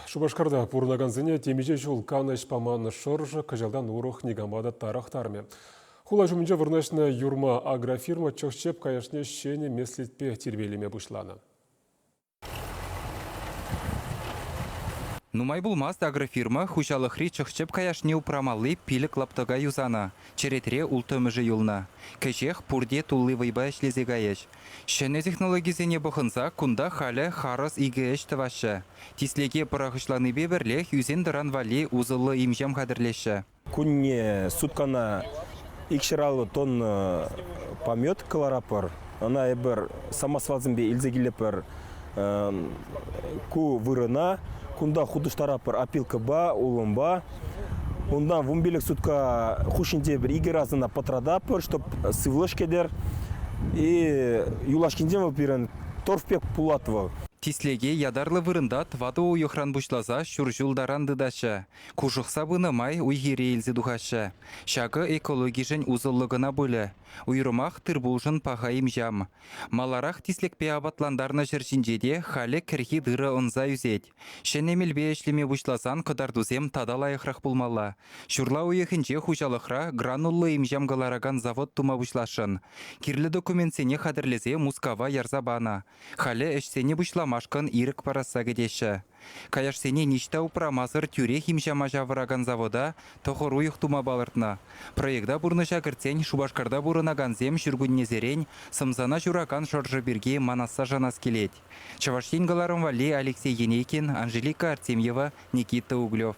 Шупашкарта пурӑнакансене темиҫе ҫул канӑҫ паман шӑршӑ кӑҫалтан урӑх никама та тарӑхтармӗ. Хула ҫумӗнче вырнаҫнӑ Юрма агрофирма чӑх-чӗп каяшне ҫӗнӗ меслетпе тирпейлеме пуҫланӑ. Нумай пулмасть агрофирма хуҫалӑхри чӑх-чӗп каяшне упрамалли пилӗк лаптӑка юсанӑ, черетре улттӑмӗшӗ юлнӑ. Кӗҫех пурте тулли вӑйпа ӗҫлесе кайӗҫ. Ҫӗнӗ технологисене пӑхӑнса кунта халӗ харӑс икӗ ӗҫ тӑваҫҫӗ. Тислӗке пӑрахӑҫланипе пӗрлех ӳсен-тӑран валли усӑллӑ им-ҫам хатӗрлеҫҫӗ. Кунне суткана 250 тонна помет кӑларатпӑр. Ӑна эпир самосвалсемпе илсе килетпӗр ку вырӑна. Кунта хутӑштаратпӑр опилкӑпа, улӑмпа. Унтан 15 сутка хушшинче пӗр икӗ раз ӑна пӑтрататпӑр, чтоб сывлӑш кӗтӗр. И юлашкинчен вӑл пирӗн торф пек пулать вӑл. Тислӗке ятарлӑ вырӑнта тӑватӑ уйӑхран пуҫласа ҫур ҫул таран тытаҫҫӗ. Кушӑхса пынӑ май уй-хире илсе тухаҫҫӗ. Ҫакӑ экологишӗн усӑллӑ кӑна пулӗ. Уйрӑмах тыр-пулшӑн паха им-ҫам. Маларах тислӗкпе апатлантарнӑ ҫӗр ҫинче те халӗ кӗрхи тырӑ ӑнса ӳсет. Ҫӗнӗ мелпе ӗҫлеме пуҫласан кӑтартусем тата лайӑхрах пулмалла. Ҫурла уйӑхӗнче хуҫалӑхра грануллӑ им-ҫам кӑларакан завод тума пуҫласшӑн. Кирлӗ документсене хатӗрлесе Мускава ярса панӑ. Халӗ ӗҫсене пуҫламашкӑн ирӗк парасса кӗтеҫҫӗ. Каяшсене ниҫта упрамасӑр тӳрех им-ҫама ҫавӑракан завода тӑхӑр уйӑх тума палӑртнӑ. Проекта пурнӑҫа кӗртсен Шупашкарта пурӑнакансем ҫуркуннесерен сӑмсана ҫуракан шӑршӑ пирки манасса шанас килет. Чӑваш Ен кӑларӑм валли Алексей Енейкин, Анжелика Артемьева, Никита Углев.